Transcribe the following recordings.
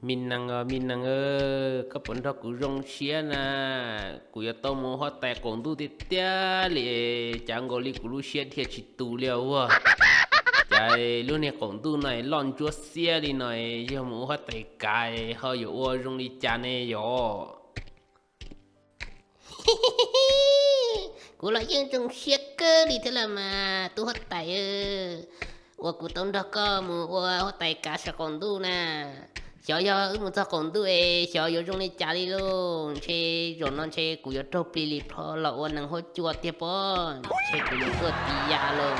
Me nees, me nees, koj puas nrog kuv zoo siab na? Kuv yuav tau mus huab tais qaum ntuj tiag tiag li, cas nkaus li kuv lub siab dhia tsis tus li ua. Cas lub niag qaum ntuj no loj ntsuab xiab li no, yog mus ua huab tais kav ho yuav ua zoo li cas ne yom? Kuv los yeej zoo siab kawg li thiab los mas tub huab tais, uas kuv tau nrog koj mus ua huab tais kav saum qaum ntuj na. Xyov yog wb mus txog qaum ntuj es xyov yuav zoo li cas li lauj. Ntshe zaum no ntshe kuv yuav raug plig li plho los ua nees huab cua tiag pob, ntshe kuv yuav tuag ti ya lauj.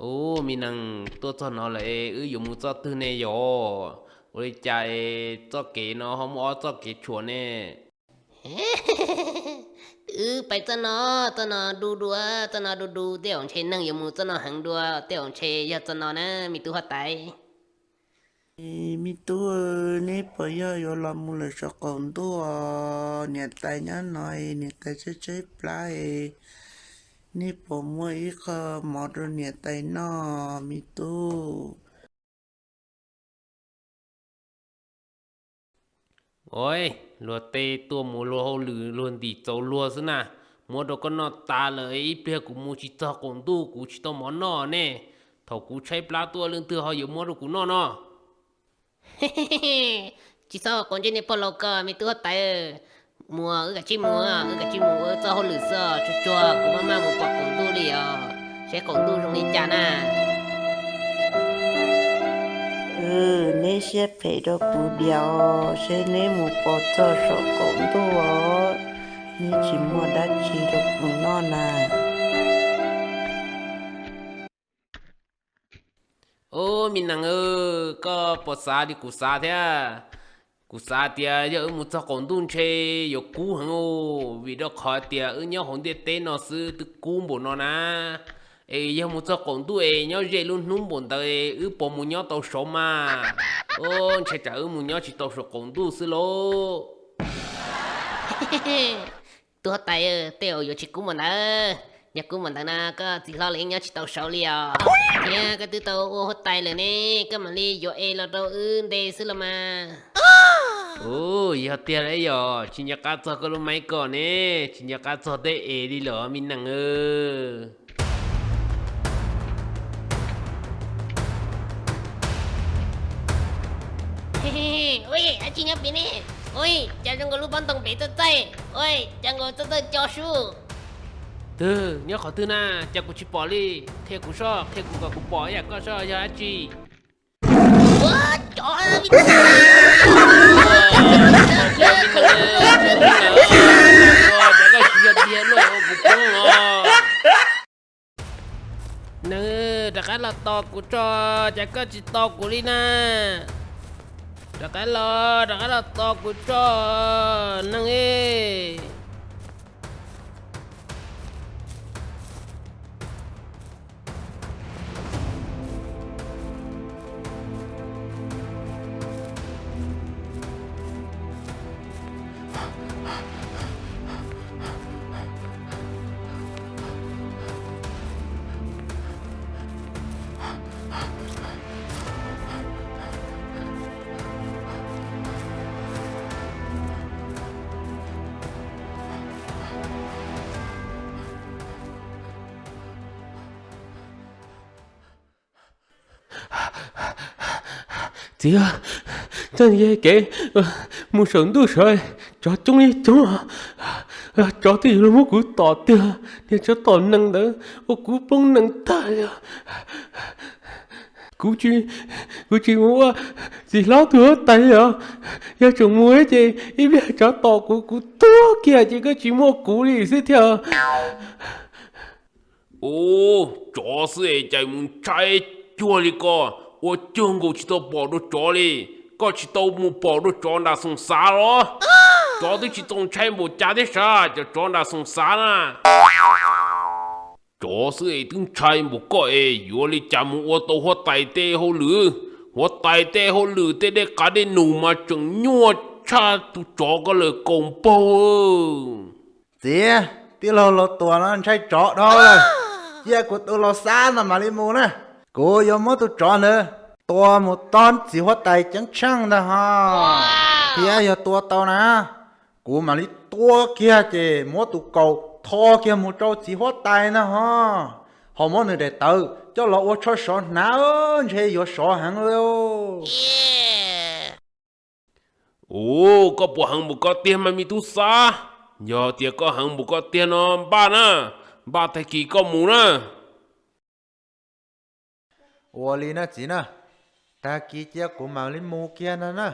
Ub, me nees, tuaj txog no lawm es wb yuav mus txoj twg ne yom? Ua li cas es txoj kev no ho muaj ob txoj kev tshuam ne? Wb pais txoj no, txoj no du dua, txoj no du du, tej zaum ntshe neeg yuav mus txoj no heev dua, tej zaum ntshe yog txoj no na me tub huab tais. Me tub, neb puas yog yuav los mus lawm saum qaum ntuj? Niam tais nyob no, niam tais tshaib tshaib plab, neb puas muaj ib qho mov rau niam tais noj me tub? Ua, luag tej tuaj mus luag hauj lwm luag ntim txaus luag xwb na, muab rau koj noj tas lawm ib pliag kuv mus tsis txog qaum ntuj kuv tsis tau mov noj ne. Thaum kuv tshaib plab tuaj leej twg ho yuav muab rau kuv noj no? Tsis txhob quav ntsej niag pog laus ko me tub huab tais. Mus, wb kav tsij mus, wb kav tsij mus ua txoj hauj lwm xwb, tsuag tsuag kuv maj maj mus pom qaum ntuj li os, saib qaum ntuj zoo li cas na. Neb siab phem rau kuv diam os, saib neb mus pom txog saum qaum ntuj os, neb tsis muaj dab tsi rau kuv noj na. Ub, me nees, koj puas xav li kuv xav thiab? Kuv xav tias yog wb mus txog qaum ntuj ntshe yuav kub heev, vim rau qhov tias wb nyob hauv ntiaj teb no xwb twb kub npaum no na. Es yog mus txog qaum ntuj es nyob ze lub hnub npaum ntawd es wb puas mus nyob tau saud mas? Ub, ntshe tsam wb mus nyob tsis tau saum qaum ntuj xwb lauj. Tub huab tais, tej zaum yuav tsis kub npaum ntawd. Yog kub npaum ntawd na koj txiv hlob los yeej nyob tsis tau saud li os. Thiab koj twb tau ua huab tais lawm ne, koj mam li yuav es los rau wb nte xwb los mas. Ub, yog tiag lawm yog tsis nco qab txog koj lub maib ko ne, tsis nco qab txog tej es li lawm me nees. Ua, dab tsi nyob pem ne? Ua, cas zoo nkaus lub pob ntoo pem txaij txaij. Ua, cas nkaus txawj txawj co sub. Twg nyob qhov twg na? Cas kuv tsis pom li. Qhia kuv soj, qhia kuv kom kuv pom ib yam koj soj yog dab tsi. Ua, cov Cas koj tsis yog diag luaj ua kuv poob os. Neeg, rov qab los tos kuv tso, cas koj tsis tos kuv li na? Rov qab los, rov qab los tos kuv tso, neeg. Txiv, txoj kev mus saum ntuj sawv, tsov coob li coob, tsov twb yuav luag muab kuv tom tiag, niag tsov tom nees ntawd ua kuv poob nees tag li. Kuv, kuv tsis mus ua txiv hlob tus huab tais os, yog tseem mus ces ib pliag tsov tom kuv, kuv tuag kiag ces koj tsis muaj kuv li xwb thiab. Ub, tsov xwb es cas mus ntshai cuag li koj, ua cuag nkaus tsis tau pom dua tsov li. Koj tsis tau mus pom dua tsov nram Xoom Xav los? Tsov twb tsis txaus ntshai npaum cas thiab sav, cov tsov nram Xoom Xav na. Tsov xwb es twb ntshai npaum koj es yuav li cas mus ua tau huab tais tej hauj lwm? Huab tais tej hauj lwm tej dej qav dej num mas tseem nyuaj tshaj tus tsov ko lawm kaum npaug. Txiv, tij laug Laus Tuam no ntshai tsov dhau lawm, cia kuv tus Laus Xab no mam li mus na. Kuv yuav muab tus tsov ntawd Tua mus tog txiv huab tais ceeb tsheej ntag ho. Thiab yog tua tau na, kuv mam li tua kiag ces muab tus kaus tho kiag mus rau txiv huab tais ntag ho. Ho muab nws daim tawv coj los ua tsho sov hnav, ntshe yuav sov heev li. Ua, koj puas heev npaum ko tiag mas me tub Xab? Yog tias koj heev npaum ko tiag no npaj na, npaj tag kis koj mus na. Ua li na txiv na, tag kis cia kuv mam li mus kiag no na.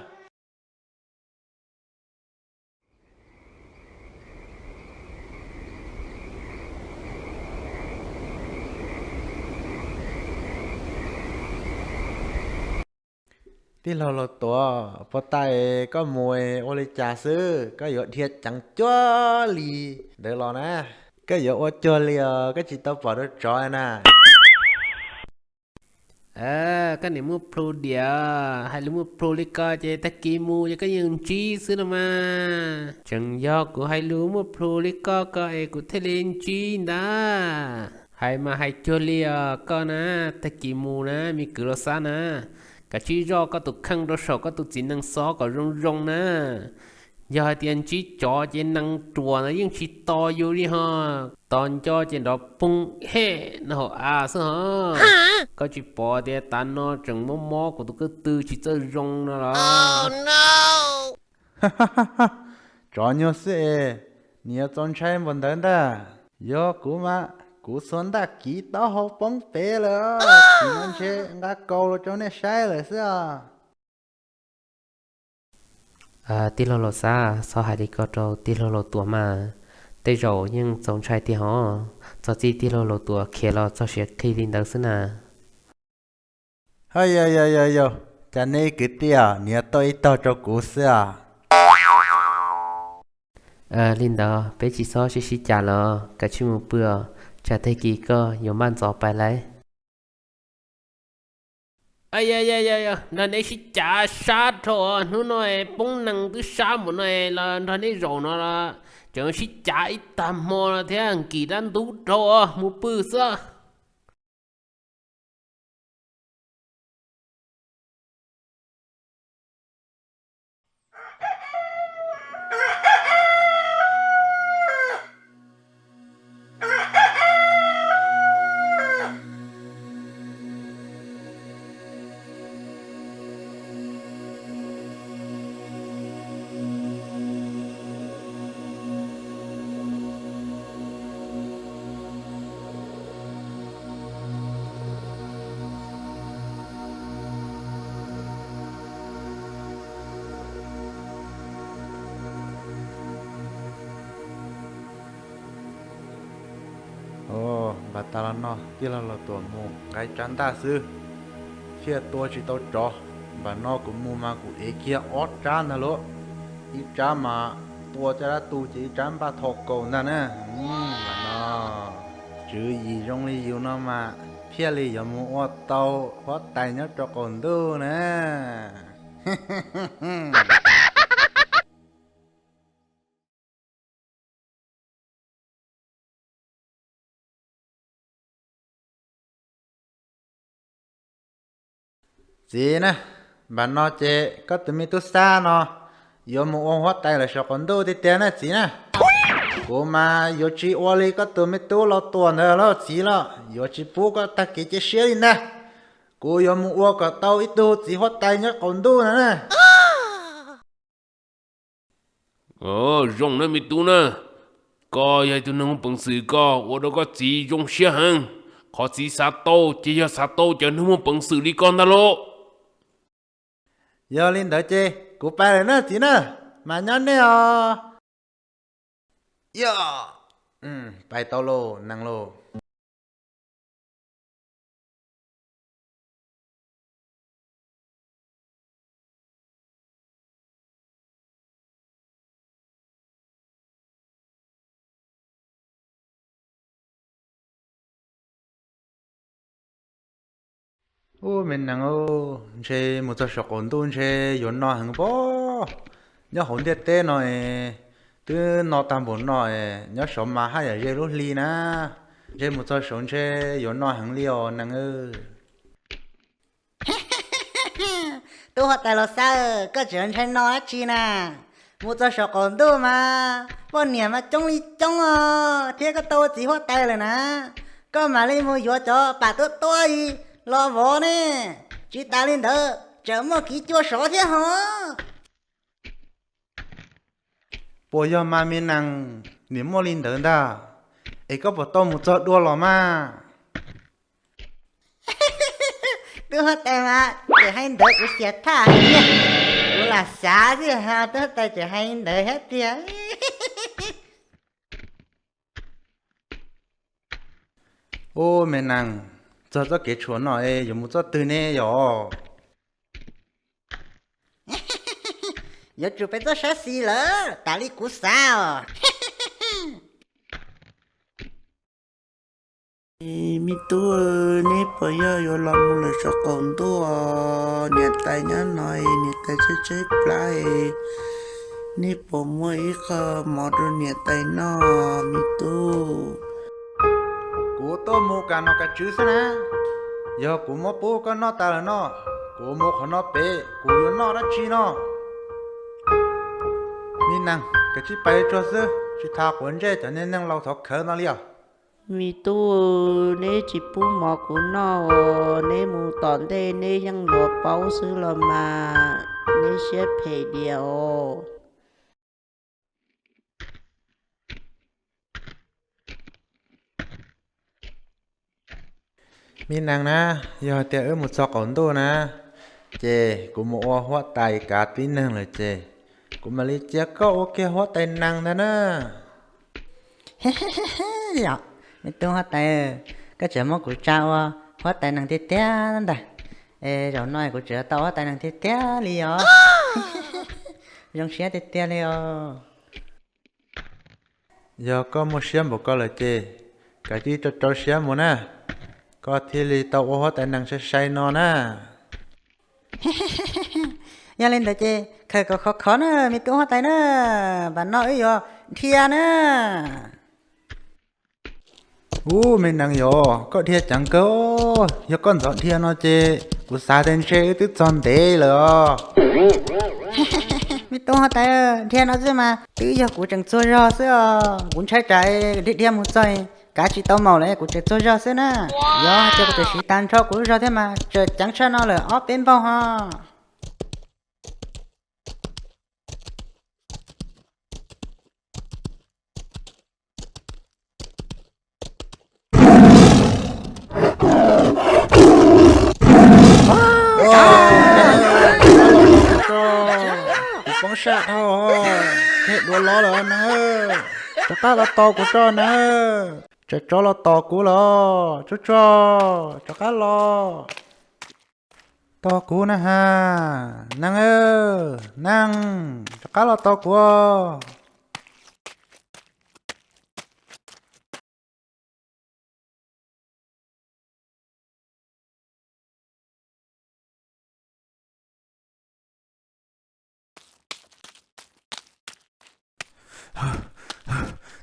Tij laug Laus Tuam, puag ta es koj mus ua li cas xwb, koj yuav dhia ceev cuag li ntawd los na? Koj yuav ua cuag li os, koj tsis tau pom rau tsov na. Koj niam muaj plhu diam, hais lus muaj plhu li ko ces tag kis mus ces koj yeej ntsib xwb no mas. Tseem yog kuv hais lus muaj plhu li ko ko es kuv thiaj li ntsib ntag. Hais mas hais cuag li os koj na, tag kis mus na me kwv Laus Xab na, kav tsij zoj koj tus kheej rau saum koj tus txiv nees xov kom zoo zoo na. Yog hais tias ntsib tsov ces nees ruam ntawd yeej tsis tos yus li ho, tos nco ces nrov poog hem no hauv av xwb ho. Koj tsis pom tias tav no tseem mob mob kuv tus kwj tw tsis txawj zoo no los? Tsov nyuag xwb es, nws yuav txaus ntshai npaum ntawd ntag. Yog kuv mas kuv xuas ntaj kiv taub hau poob pem lawm, tsis no ntshe nqa kaus los rau nej saib lawm xwb os. Tij laug Laus Xab, txhob hais li ko rau tij laug Laus Tuam mas, tej zaum yeej txaus ntshai tiag hov. Txog txij tij laug Laus Tuam khiav los txog siav qhi li ntawd xwb na. Hos yog yog yog yog, cas nej kwv tij nias tuaj ib tog rau kuv xwb os? Li ntawd peb tsis txhob sib sib cav lawm, kav tsij mus pw os, tsam tag kis koj yuav npaj ntxov pais lauj. Yog yog yog, nrog neb sib cav sab dhau, hnub no poob nees twb sab npaum no los nrog neb zaum no los tseem sib cav ib tag hmo no thiab nkim dab ntub dhau, mus pw xwb. Npam tas los no tij laug Laus Tuam mus nqa ib rab ntaj xwb, thiaj tua tsis tau tsov. Npam no kuv mus mas kuv ev kiag ob rab ntag lauj, ib rab mas tua caj dab tu ces ib rab npaj tho kaus ntag na. Npam no tswv yim zoo li yus no mas thiaj li yuav mus ua tau huab tais nyob rau qaum ntuj na. Txiv na, npam no ces koj tus me tub Xab no yuav mus ua huab tais lawm saum qaum ntuj tiag tiag na txiv na. Kuv mas yuav tsis ua li koj tus me tub Laus Tuam ntawd lauj txiv lauj, yuav tsis pub koj tag kev cia siab li ntag. Kuv yuav mus ua kom tau ib tug txiv huab tais nyob qaum ntuj no na. Zoo na me tub na, koj yog ib tug neeg muaj peev xwm, koj ua rau koj txiv zoo siab heev. Qhov txiv xav tau ces yog xav tau cov neeg muaj peev xwm li koj ntag lauj. Yog li ntawd ces kuv pais lawm na txiv na, mas nyob nej os. Yog, pais tau lauj neeg lauj. Ub, me neeg, ntshe mus txog saum qaum ntuj ntshe yuav no heev pob. Nyob hauv ntiaj teb no es twb no tag npaum no es nyob saud mas haj yam ze lub hli na. Ntshe mus txog saud ntshe yuav no heev li os neeg. Tub huab tais Los Xab, koj tseem ntshai no dab tsi na? Mus txog saum qaum ntuj mas poj niam mas coob li coob os, thiab koj tau ua txiv huab tais lawm na, koj mam li mus yuav cov pam tuab tuab los vov ne. Tsis tas li ntawd tseem muaj kiv cua sov thiab hos. Puas yog mas me nees, nim muaj li ntawd ntag, es koj puas tau mus txog dua los mas? Tub huab tais mas tseem hais ntawd kuv xiam thaj hais tiag, kuv lam xav xwb, tub huab tais tseem hais ntawd thiab tiag. Ub, me nees, txog txoj kev tshuam no es yuav mus txoj twg ne yom? Yuav tsum peb txoj sab xis lawm, tas li kuv xav os. Me tub, neb puas yog yuav los mus lawm saum qaum ntuj? Niam tais nyob no, niam tais tshaib tshaib plab, neb puas muaj ib qho mov rau niam tais noj, me tub? Kuv tuaj mus kam nom kam tswv xwb na. Yog kuv muab pub koj noj tas lawm no, kuv mus qhov no pem kuv yuav noj dab tsi no? Me nees, kav tsij pais tsuag xwb, tsis tas quav ntsej cov niag neeg laus thov khawv no li os. Me tub, neb tsis pub mov kuv noj os, neb mus tom ntej neb yeej yuav paub xwb los mas, neb siab phem diam os. Me nees na, yog tias wb mus txog qaum ntuj na, ces kuv mus ua huab tais kav tib neeg lawm ces kuv mam li cia koj ua kiag huab tais nees ntag na. Yog, me tub huab tais, koj tseem muab kuv tsa ua huab tais nees tiag tiag ntag. Es zaum no kuv tseem tau huab tais nees tiag tiag li os. Zoo siab tiag tiag li os. Yog koj muaj siab npaum ko lawm ces kav tsij rau rau siab mus na, koj thiaj li tau ua huab tais nees sai sai no na. Yog li ntawd ces khawm kom khov khov na me tub huab tais na, npam no wb yuav dhia na. Ub, me nees yom, koj dhia ceev kawg, yog koj ntxov dhia no ces kuv xav tias ntshe wb twb txog ntev lawm os. Me tub huab tais, dhia no xwb mas twb yog kuv tseem txuag zog xwb os, kuv ntshai tsam dhia dhia mus txog kav tsis tau maum lawm kuv tseem txuag zog xwb na. Yog hais tias kuv tseem siv tas nrho kuv lub zog thiab mas tseem ceev tshaj no lawm ob peb npaug ho. Kuv poob sab dhau, dua los lawm nees, rov qab los tos kuv tso nees, tsov los tos kuv lawm, tsuag tsuag, rov qab los tos kuv na ha, nees, nees, rov qab los tos kuv.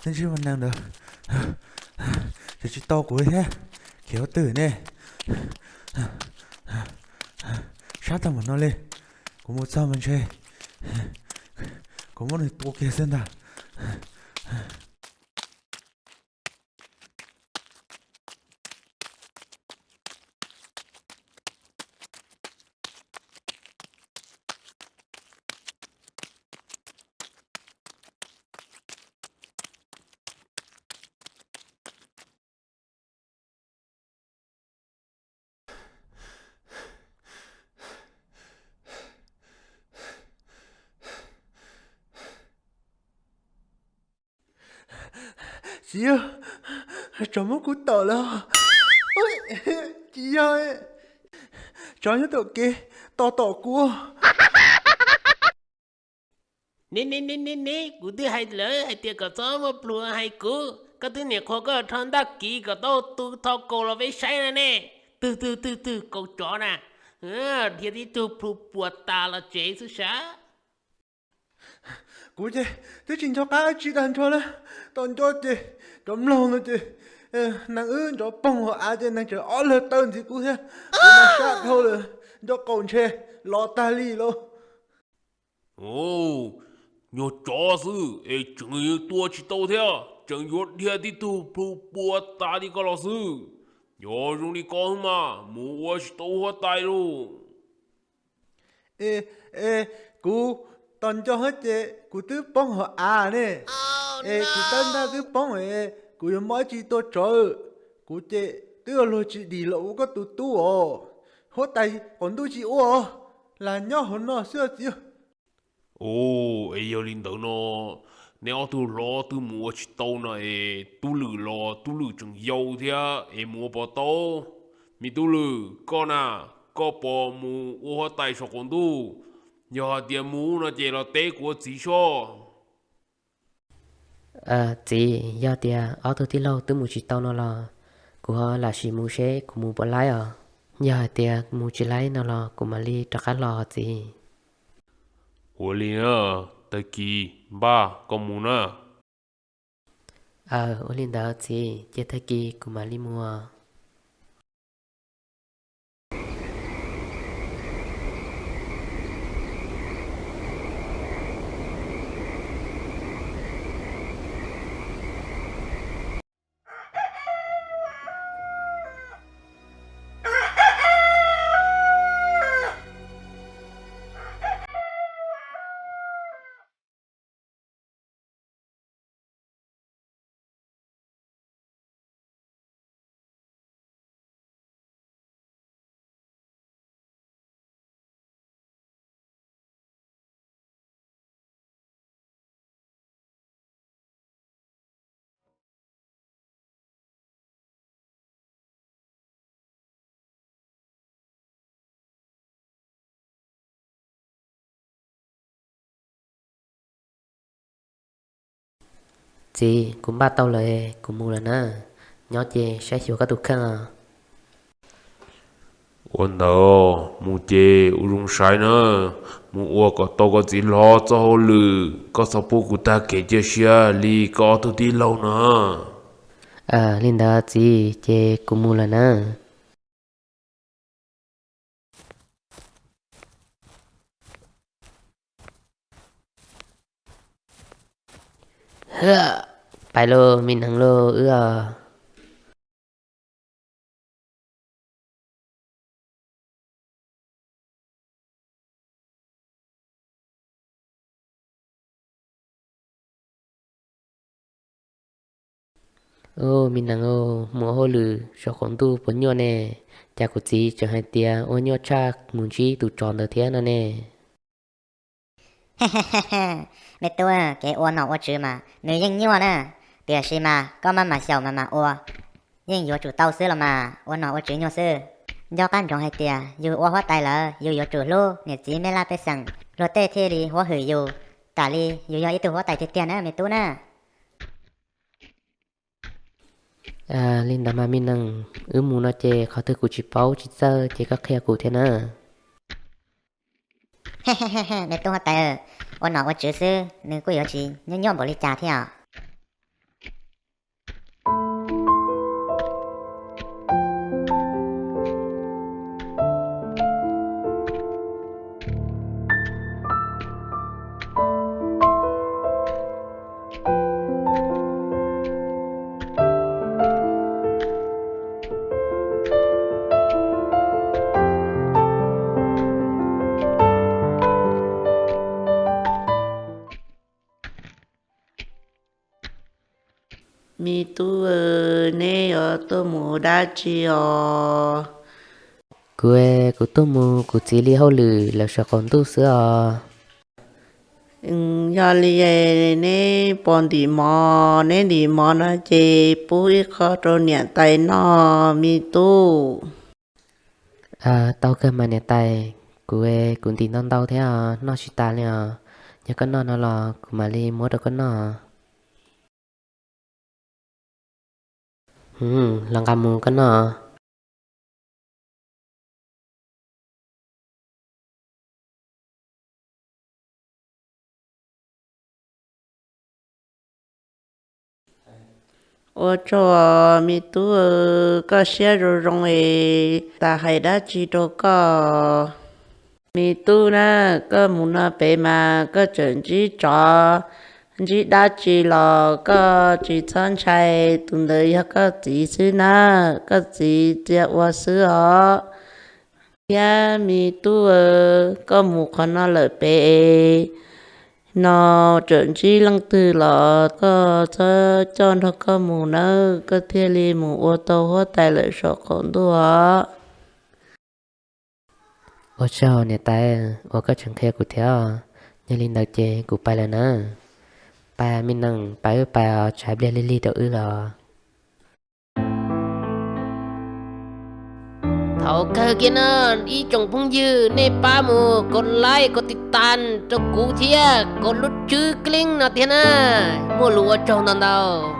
Ntsib ua neeg ntawd, tseem tsis tau kuv thiab, khiav ua twg ne? Sab tag npaum no li, kuv mus txog mas ntshe kuv muab nws tua kiag xwb ntag. Tsis yog, tsov muab kuv tom lawm. Tsis yog, tsov nyob tom kev tos tom kuv. Neb, neb, neb, neb, neb, kuv twb hais lawm hais tias kom txhob muaj plhus hais kuv, koj twb niam qhuas koj rho ntaj kiv kom tau tus tho kaus los peb saib na ne. Twg twg twg twg kaus tsov na, dhia tib tug plhu puas tas los tsev xwb sav. Kuv ces twb tsis nco qab tsi tag nrho na, tom nco ces cov mloog no ces nees wb nrov poog hauv av ces nees tseem ob lawg taw ntxiv kuv thiab. Kuv mas sab dhau lawm, nco qaum ntshe los tag li lauj. Nyuag tsov xwb es tseem tua tsis tau thiab, tseem yuav dhia tib tug plhu pua tas li koj los xwb. Yog zoo li koj xwb mas mus ua tsis tau huab tais lauj. E, kuv tos nco hab ces kuv twb poob hauv av ne, es kuv tab ntaj twb poob, kuv yuav mob ib tsi tua tsov, kuv ces twb luag tsis dim los ua koj tus tub os. Huab tais qaum ntuj tsis ua, lam nyob hauv no xwb txiv. Ua, es yog li ntawd no, neb ob tug hlob twb mus ua tsis tau no es tub lwm los tub lwm tseem yau thiab es mus ua puas tau? Me tub lwm koj na, koj puas mus ua huab tais saum qaum ntuj? Yog hais tias mus no ces los teb kuv ua txiv soj. Txiv, yog tias ob tug tij laug twb mus tsis tau no los kuv ho lam sim mus seb kuv mus puas laib os. Yog hais tias mus tsis laib no los kuv mam li rov qab los txiv. Ua li na, tag kis npaj koj mus na. Aw, ua li ntawd txiv, ces tag kis kuv mam li mus. Txiv, kuv npaj tau lawm, kuv mus lawm na. Nyob ces saib xyuas koj tus kheej os. Ua ntawd mus ces ua zoo saib na, mus ua kom tau koj txiv hlob txoj hauj lwm, koj txhob pub kuv tag kev cia siab li koj ob tug tij laug na. Li ntawd txiv, ces kuv mus lawm na. Pais lauj, me neeg lauj wb os. Ub, me neeg, mus ua hauj lwm saum qaum ntuj puas nyuaj ne? Cas kuv txiv tseem hais tias ua nyuaj tshaj mus ntsib tus tsov ntawd thiab no ne. Me tub, kev ua nom ua tswv mas nws yeej nyuaj na, tiam sis mas koj maj mam xyaum maj mam ua, yeej yuav tsum tau xwb los mas. Ua nom ua tswv nyuaj xwb. Nco qab ntsoov hais tias yus ua huab tais lawm yus yuav tsum hlub niam txiv mej laj pej xeem, luag tej thiaj li huab hwm yus, tam li yus yog ib tug huab tais tiag tiag na me tub na. Li ntawd mas me neeg, wb mus no ces qhov twg kuv tsis paub tsis txawj ces koj qhia kuv thiab na. Me tub huab tais, ua nom ua tswv xwb nws kuj yuav tsis nyuaj nyuaj npaum li cas thiab os. Me tub, neb yuav tuaj mus dab tsi os? Kuv, kuv tuaj mus kuv txiv li hauj lwm lawv saum qaum ntuj xwb os. Yog li neb puas ntim mov? Neb ntim mov no ces pub ib qho rau niam tais noj me tub. Tau kawg mas niam tais, kuv, kuv ntim ntau ntau thiab os, noj tsis tas li os. Yog koj noj no los kuv mam li muab rau koj noj. Los nqa mus koj noj. Ua tsaug me tub, koj siab zoo zoo es tas hais dab tsi rau koj. Me tub na, koj mus no pem mas koj tseem ntsib tsov ntsib dab tsi los koj tsis txhob ntshai, tus ntawd yog koj txiv xwb na, koj txiv txia ua xwb os. Thiab me tub, koj mus qhov no lawm pem no tseem ntsib leej twg los koj txhob coj nrog koj mus nawb, koj thiaj li mus ua tau huab tais lawm saum qaum ntuj os. Ua tsaug niam tais uas koj tseem qhia kuv thiab. Yog li ntawd ces kuv pais lawm na. Pais me nees, pais wb pais os, tshaib pliag lig lig rau wb los. Thaum kawg kiag no, ib tsoom phooj ywg nej pab mus kov like kov tiv tas rau kuv thiab kov lub tswb kleeb no thiab na. Muaj lus ua tsaug ntau ntau.